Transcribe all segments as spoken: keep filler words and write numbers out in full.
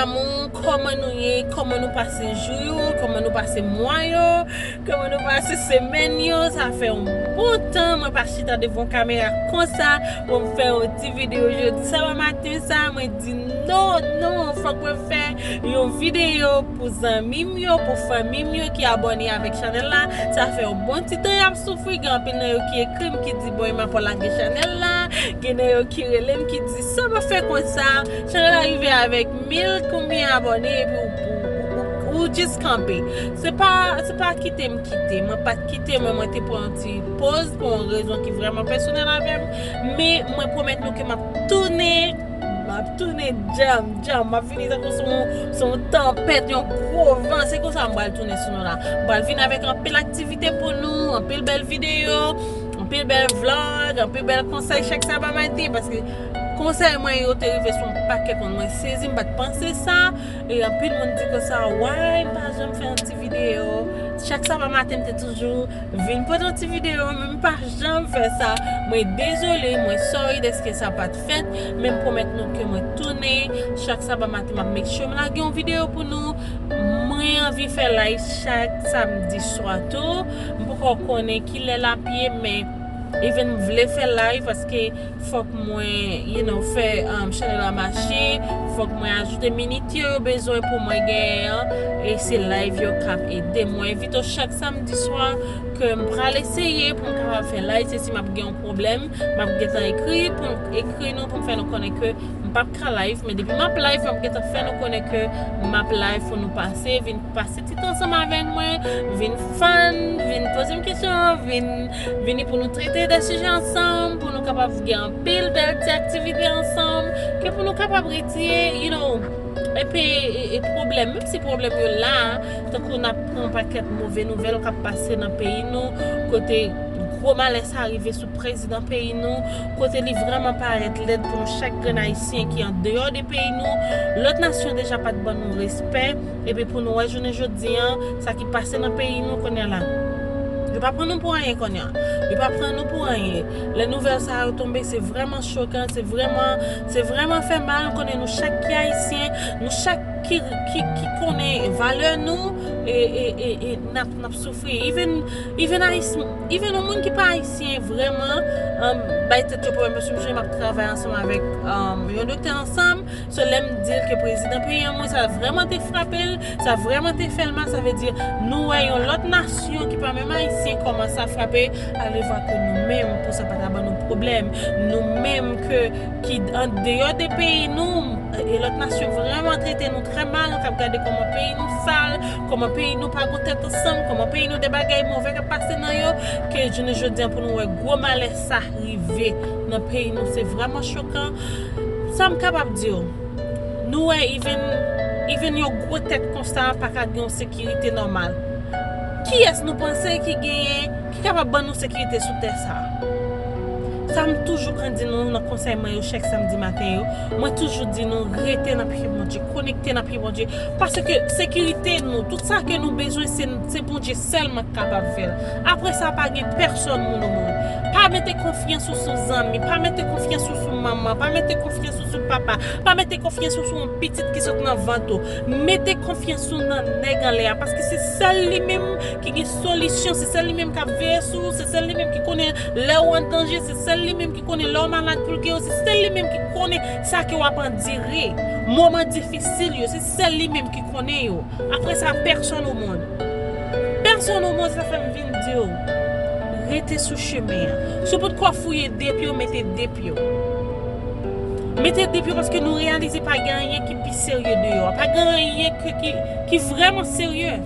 Moun, kòman nou ye? Kòman nou pase jou yo? Kòman nou pase mwa yo? Kòman nou pase semèn yo? Sa fè yon bon tan mwen pa chita devan yon kamera konsa pou m fè yon ti videyo jodi saba maten sa. Mwen di non, non, fòk mwen fè yon videyo pou zanmi m yo, pou fanmi m yo ki abòne avèk chanèl la. Sa fè yon bon ti tan y ap soufri, gen anpil nan yo ki ekri m, ki di bon, Emma pa lage chanèl la. Gen nan yo ki rele m, ki di sa m ap fè konsa. Chanèl la rive avèk mil konbyen abòne epi ou, ou, ou, ou, ou jis kanpe. Se pa, se pa kite m kite. Mwen pa t kite, mwen, mwen te pran yon ti poz pou yon rezon ki vrèman pèsonèl avè m. Men mwen pwomèt nou ke m ap tounen, m ap tounen djanm, djanm. M ap vini tankou se yon, se yon tanpèt, yon gwo van. Se konsa m pral tounen sou nou la. M pral vin avèk anpil aktivite pou nou, anpil bèl videyo, anpil bèl vlog, anpil bèl konsèy chak saba maten, paske konsèy mwen yo te rive sou yon pakèt moun. Mwen sezi, m pa t panse sa. E anpil moun di konsa, why m pa janm fè yon ti videyo? Chak saba maten, m te toujou vin pote yon ti videyo, men m pa janm fè sa. Mwen dezole, mwen sorry dèske sa pa t fèt, men m pwomèt nou ke mwen tounen. Chak saba maten, m ap make sure m lage yon videyo pou nou. Mwen anvi fè live chak samdi swa tou. M poko konnen kilè l ap ye, men even m vle fè live paske fòk mwen, you know, fè, um, chanèl la mache, fòk mwen ajoute minit yo yo bezwen pou mwen genyen an, e se live yo k ap ede m. Mwen envite w chak samdi swa ke m pral eseye pou m kapab fè live, se si m ap gen yon pwoblèm, m ap gentan ekri pou m ekri nou, pou m fè nou konnen ke m p ap ka live, men depi m ap live, m ap gentan fè nou konnen ke m ap live pou nou pase, vin pase ti tan ansanm avèk mwen, vin fun, vin poze m kesyon, vin, vini pou nou trete de sijè ansanm, pou nou kapab gen anpil bèl ti aktivite ansanm, ke pou nou kapab retire, you know, epi e, e pwoblèm, menm si pwoblèm yo la, tankou n ap pran yon pakèt move nouvèl k ap pase nan peyi nou, kote gwo malè sa rive sou prezidan peyi nou, kote li vrèman parèt lèd pou nou chak grenn Ayisyen ki andeyò de peyi nou. Lòt nasyon deja pa t ban nou respè, epi pou nou wè jounen jodi an, sa ki pase nan peyi nou kounye a la. Yo pa pran nou pou anyen kounye a. Yo pa pran nou pou anyen. Lè nouvèl sa yo tonbe, se vrèman chokan, se vrèman, se vrèman fè mal. Konnen nou chak ki Ayisyen, nou chak ki, ki, ki konnen valè nou, e, e, e, e n ap, n ap soufri. Even, even Ayisyen, even yon moun ki pa Ayisyen vrèman, um, bay tèt yo pwoblèm, paske m sonje m ap travay ansanm avèk, um, yon doktè ansanm. So, lè m di l ke prezidan peyi an mouri, sa vrèman te frape l, sa vrèman te fè l mal. Sa vle di, nou wè yon lòt nasyon ki pa menm Ayisyen kòman sa frape, alevwa ke nou menm, pou sa pa ta ban nou pwoblèm. Nou menm ke, ki andeyò de peyi nou, e lòt nasyon vrèman trete nou trè mal, k ap gade kòman peyi nou sal, kòman peyi nou pa gon tèt ansanm, kòman peyi nou de bagay move k ap pase nan yo, ke jounen jodi an pou nou wè gwo malè sa rive nan peyi nou, se vrèman chokan. Sa m kapab di w, nou wè even, even yon gwo tèt konsa pa ka gen yon sekirite nòmal. Kiyès nou panse ki genyen, ki kapab ban nou sekirite sou tè sa a? Sa m toujou konn di nou nan konsèy mwen yo chak samdi maten yo, mwen toujou di nou rete nan pye Bondye, konekte nan pye Bondye, paske sekirite nou, tout sa ke nou bezwen, se, se Bondye sèlman ki kapab fè l. Apre sa, pa gen pèsonn moun o mond. Pa mete konfyans ou sou zanmi, pa mete konfyans ou sou manman, pa mete konfyans ou sou papa, pa mete konfyans ou sou yon pitit ki sot nan vant ou. Mete konfyans ou nan nèg anlè a, paske se sèl li menm ki gen solisyon, se sèl li menm k ap veye sou ou, se sèl li menm ki konnen lè w an danje, se sèl li menm ki konnen lè w malad pou l geri w, se sèl li menm ki konnen sa ke w ap andire, moman difisil yo, se sèl li menm ki konnen yo. Apre sa, pèsonn o mond. Pèsonn o mond, sa fè m vin di w, rete sou chemen an. Si w potko fouye de pye w, mete de pye w. Mete de pye w paske nou reyalize pa gen anyen ki pi serye deyò a. Pa gen anyen ki, ki, ki vrèman serye.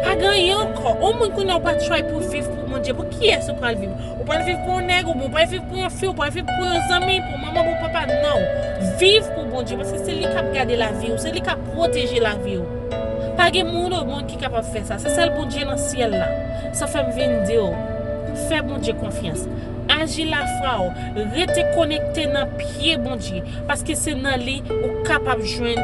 Pa gen anyen ankò. Yon moun kounye a ou pa try pou viv pou Bondye. Pou kiyès ou pral viv? Ou pral viv pou yon nèg, ou pral viv pou yon fi, ou pral viv pou yon zanmi, pou manman, pou papa, non. Viv pou Bondye, paske se li k ap gade lavi w, se li k ap pwoteje lavi w. Pa gen moun o mond ki kapab fè sa, se sèl Bondye nan syèl la. Sa fè m vin di w, fè Bondye konfyans. Aji lafwa w, rete konekte nan pye Bondye, paske se nan li ou kapab jwenn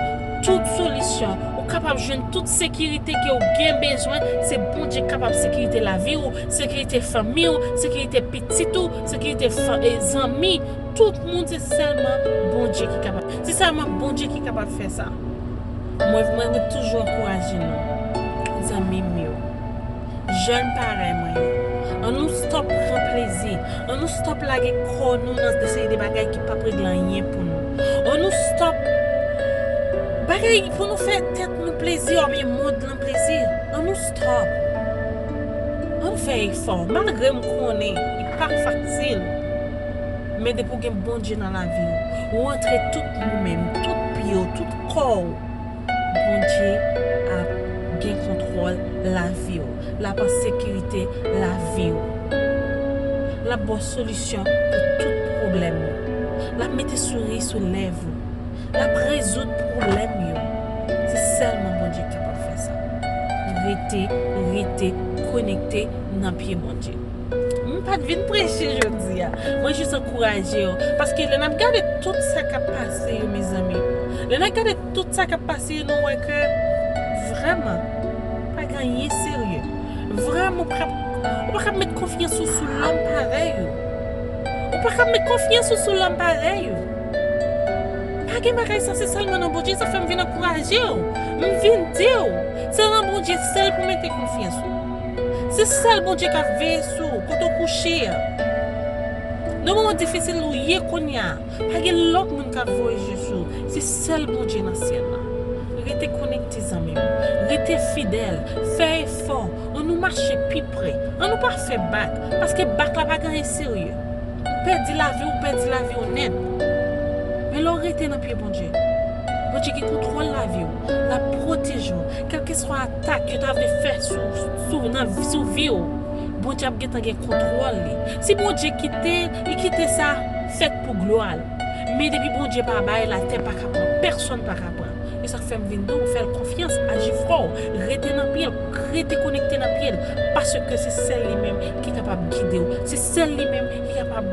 tout solisyon, ou kapab jwenn tout sekirite ke w gen bezwen, se Bondye k kapab sekirite lavi w, sekirite fanmi w, sekirite pitit ou, sekirite fa-, e, zanmi, tout moun, se sèlman Bondye ki kapab. Se sèlman Bondye ki kapab fè sa. Mwen, mwen, mwen toujou ankouraje nou, zanmi m yo. Jèn parèy mwen yo. An nou stop pran plezi. An nou stop lage kò nou nan de seri de bagay ki p ap regle anyen pou nou. An nou stop bagay pou nou fè tèt nou plezi, oubyen mond lan plezi. An nou stop. An nou fè efò. Malgre m konnen li pa fasil. Men depi w gen Bondye nan lavi w, ou antre tout ou menm, tout pye w, tout kò w, Bondye ap gen kontwòl lavi w. L ap an sekirite lavi w. L ap ba w solisyon pou tout pwoblèm yo. L ap mete souri sou lèv ou. L ap rezoud pwoblèm yo. Se sèlman Bondye ki kapab fè sa. Rete, rete konekte nan pye Bondye. M pa t vin preche jodi a. Mwen jis ankouraje w. Paske lè n ap gade tout sa k ap pase yo, mezanmi, lè n ap gade tout sa k ap pase yo, nou wè ke vrèman, pa gen anyen serye. Vrèman, ou pa kab, ou pa kab met konfyans ou sou lòm parèy ou. Ou pa kab met konfyans ou sou lòm parèy ou. Pa gen bagay sa, se sèlman nan Bondye, sa fè m vin ankouraje w. M vin di w, se nan Bondye sèl pou mete konfyans ou. Se sèl Bondye k ap veye sou ou, kote w kouche a. Nan moman difisil ou ye kounye a, pa gen lòt moun k ap voye je sou ou. Se sèl Bondye nan syèl la. Rete konekte, zanmi m. Rete fidèl. Fè efò. An nou mache pi pre. An nou pa fè bak. Paske bak la pa gen anyen serye. Ou pèdi lavi w, ou pèdi lavi w nèt. Men lè w rete nan pye Bondye, Bondye gen kontwòl lavi w. L ap pwoteje w. Kèlkeswa atak yo ta vle fè sou, sou, nan, sou vi w, Bondye ap gentan gen kontwòl li. Si Bondye kite, li kite sa fèt pou glwa l. Men depi Bondye pa bay, latè pa ka pran, pèsonn pa ka pran. E sa k fè m vin di w, fè l konfyans, aji frè w, rete nan pye l, rete konekte nan pye l, paske se sèl li menm ki kapab gide w, se sèl li menm ki kapab,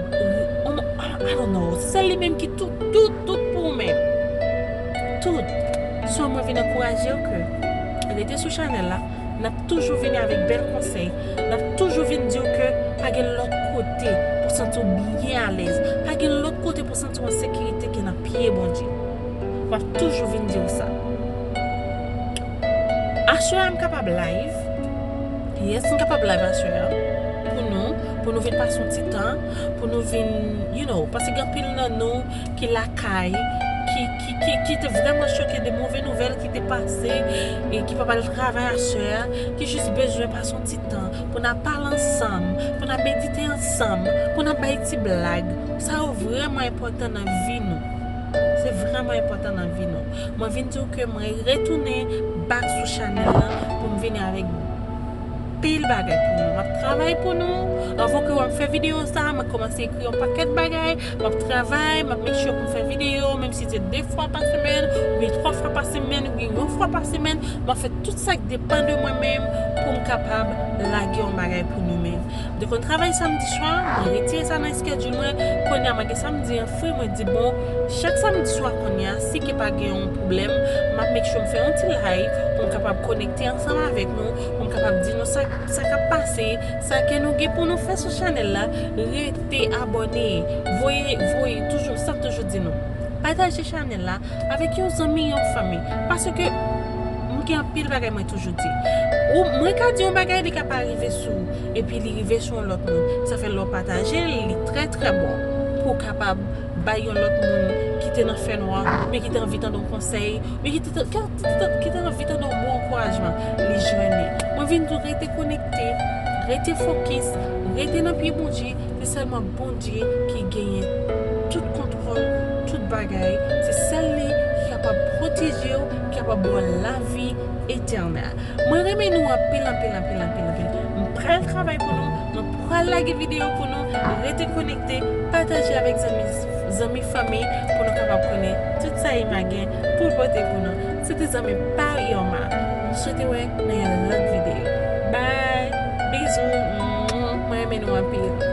I don't know, se sèl li menm ki tout, tout, tout pou ou menm. Tout. So, mwen vin ankouraje w ke rete sou chanèl la, n ap toujou vini avèk bèl konsèy, n ap toujou vin di w ke pa gen lòt kote pou santi w byen alèz, pa gen lòt kote pou santi w an sekirite ke nan pye Bondye. M ap toujou vin di w sa. Aswè a m kapab live. Yes, m kapab live aswè a. Pou nou, pou nou vin pase yon ti tan, pou nou vin, you know, paske gen anpil nan nou ki lakay, ki, ki, ki, ki te vrèman choke de move nouvèl ki te pase, e ki pa pral travay aswè a, ki jis bezwen pase yon ti tan pou n ap pale ansanm, pou n ap medite ansanm, pou n ap bay ti blag. Sa yo vrèman enpòtan nan vi nou. Se vrèman enpòtan nan vi nou. Mwen vin di w ke mwen retounen back sou chanèl lan pou m vini avèk pil bagay pou nou. M ap travay pou nou. Anvan ke w ap fè videyo sa, mwen kòmanse ekri yon pakèt bagay. M ap travay, m ap make sure pou m fè videyo, menm si se de fwa pa semèn, oubyen twa fwa pa semèn, oubyen yon fwa pa semèn. M ap fè tout sa k depann de mwen menm pou m kapab lage yon bagay pou nou menm. M te konn travay samdi swa, mwen retire sa nan schedule mwen. Kounye a mwen gen samdi an free, mwen di bon, chak samdi swa kounye a, si ke pa gen yon pwoblèm, m ap make sure m fè yon ti live pou m kapab konekte ansanm avèk nou, pou m kapab di nou sa, sa k ap pase, sa ke nou gen pou nou fè sou chanèl la. Rete abòne, voye, voye, toujou, sa m toujou di nou. Pataje chanèl la avèk yon zanmi, yon fanmi. Paske m gen anpil bagay mwen toujou di. Ou, mwen ka di yon bagay, li ka pa rive sou ou, epi li rive sou yon lòt moun. Sa fè lè w pataje l, li trè, trè bon pou w kapab bay yon lòt moun ki te nan fènwa, men ki te anvi tande yon konsèy, men ki te, ki te, ki te anvi tande yon bon ankourajman, li jwenn li. Mwen vin di w rete konekte, rete fokis, rete nan pye Bondye, se sèlman Bondye ki genyen tout kontwòl, tout bagay. Se sèl li ki kapab pwoteje w, ki kapab ba w lavi etènèl. Mwen renmen nou anpil, anpil, anpil, anpil, anpil. M pral travay pou nou, mwen pral lage videyo pou nou. Rete konekte, pataje avèk zanmi, zanmi, fanmi, pou nou kapab konnen tout sa Ima gen pou l pote pou nou. Se te zanmi pa w Irma. M swete wè nan yon lòt videyo. Bye! Bizou! Mwen renmen nou anpil.